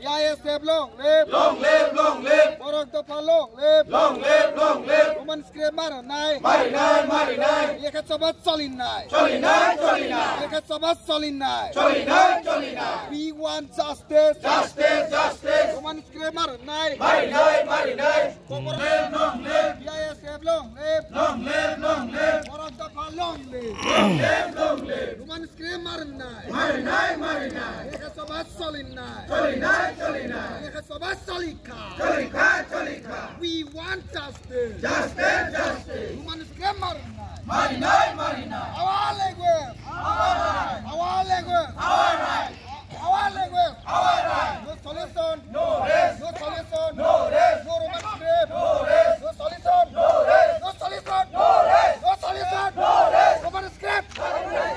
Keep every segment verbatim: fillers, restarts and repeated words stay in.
I S F long live! Long live, long live! Borok dopha long live! Long live, long live! Roman script marinai! Marinai, marinai! Lekha choba cholinai! Cholinai, cholinai! Lekha choba cholinai! Cholinai, cholinai! We want justice! Justice, justice! Roman script marinai! Marinai, marinai! Long live, long live! B I S F long live! Long live, long live! Borok dopha long live! Long live, long live! Roman script marinai! Marinai, marinai! Lekha choba cholinai! Cholinai, cholinai! Lekha choba cholikha! Cholikha, cholikha! We want justice! Justice, justice! Roman script marinai! Marinai, marinai! Our language! Our right! Our language! Our right! Our language! Our right! No solution! No rest! No solution! No rest! No Roman script! No rest! No solution! No rest! No solution! No rest! No solution! No rest! Roman script!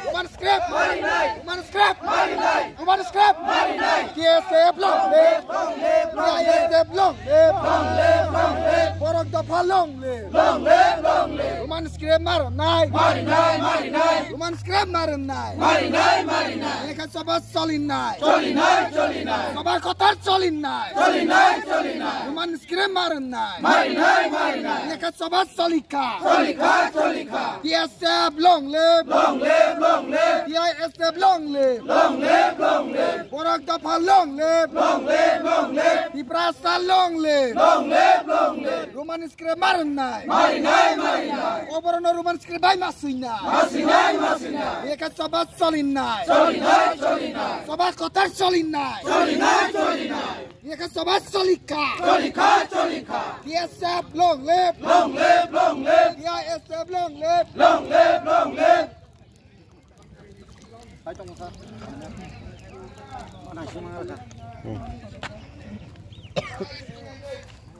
Roman script! Marinai! Roman script! Marinai! Roman script! Marinai! T S F long live! Long live! Long live! T I S F long live! Long live! Long live! Borok dopha long live! Long live! Long live! Roman script marinai! Marinai! Marinai! Roman script marinai! Marinai! Marinai! Lekha choba cholinai! Cholinai! Cholinai! Choba kotor cholinai! Cholinai! Cholinai! Roman script marinai! Marinai! Marinai! Lekha choba cholikha! Cholikha! Cholikha! T S F long live! Long live! Long live! T I S F long live! Long live! Long live! Borok dopha long live! Long live! Long live! Tiprasa long live! Long live! Long live! Roman script marinai! Marinai! Marinai! Oborno Roman script bai masinai! Masinai! Masinai! Lekha choba cholinai! Cholinai! Cholinai! Choba kotor cholinai! Cholinai! Cholinai! Lekha choba cholikha! Cholikha! Cholikha! T S F long live! Long live! Long live! T I S F long live! Long live! Long live!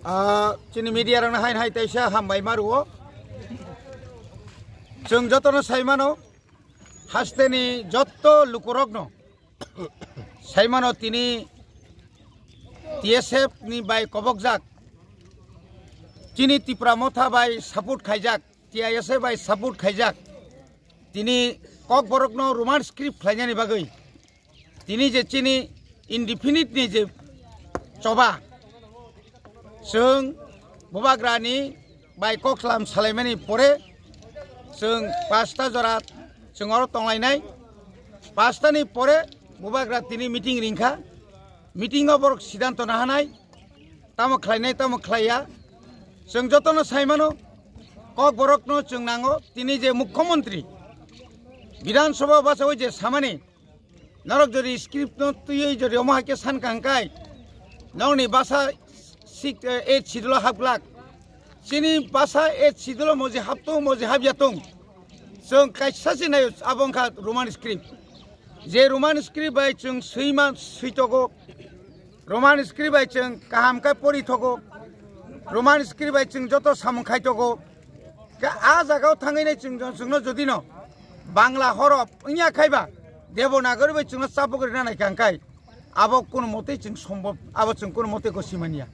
Ah, chini media rokno hain hai teisa hambai maruo. Chwng jotono saimano, hasteni jotto lukurokno saimano tini T S F ni bai kobokjak, chini Tipra Motha bai support khaijak, T I S F bai support khaijak, tini Kokborokno Roman script khlainani bagwi tini je chini indefinite ni je choba, chwng Bubagrani bai kok salam salaimani pore chwng pasta jora chwng oro tonglainai. Pasta ni pore Bubagra tini meeting ringkha. Meeting o borok siddhanto nahanai, tamo khlainai, tamo khlaiya. Chwng jotono saimano, Kokborokno chwng nango. Tini je Mukhyamantri Bidhan Sabha bachawi je samani, norok jodi script no twiwi jodi omo hai khe san kangkai, nokni basa six, eh, eight schedule o hapglak. Chini basa eight schedule o moji haptung, moji hapya tung. Chwng kaisa se nayo, abo wngkha Roman script. Je Roman script bai chwng swima switogo, Roman script bai chwng kaham khe pori thogo, Roman script bai chwng joto samung khai thogo. Khe a jagao thangwi nai chwng, chwngno jodi no Bangla horof wngya khai ba, Devanagari bai chwngno chapuk rina nai kha, hwnkhe abo kuno motwi chwng sombhob, abo chwng kuno motwi gosi manya.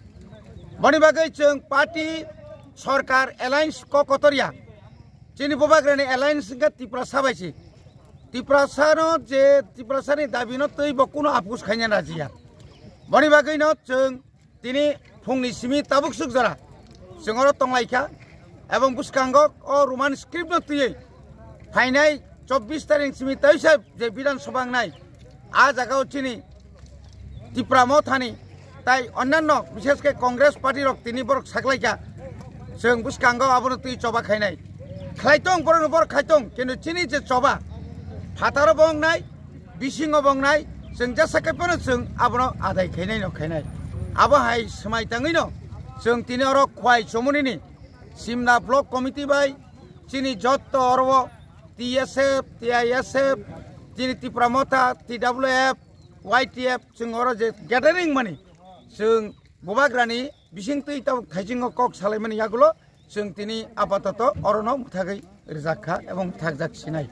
Boni bagwi chwng party, sorkar, alliance kok kotor ya. Chini Bubagrani alliance wngkha Tiprasa bai se. Tiprasano je Tiprasani dabino twi bo kuno apus khaina rajiya. Boni bagwino chwng tini phungni simi tabuk suk jora chwng oro tonglaikha, ebong bwskango o Roman script no twiwi phainai chobbish tarik simi taisa je Bidhan Sabha wngnai, a jagao chini Tipra Mothani tai onnanno, bishesh khe Congress party rok tini borok saklaikha, chwng bwskango abono twi choba khainai. Khlai tong, borokno borok khai tong, kintu chini je choba, phataro bo wngnai, bisingo bo wngnai, chwng jesa khe phano chwng abono adai khainai no khainai. Abo hai swmai tangwino chwng tini oro Khwai Chomunini Simna Block Committee bai chini jotto oro T S F, T I S F, chini Tipra Motha, T W F, Y T F, chwng oro je gathering mani, chwng Bubagrani bisingtwi tabuk thaisingo kok salaimani yagulo, chwng tini apatoto orono mwthagwi rwjak kha ebong thakjak sinai.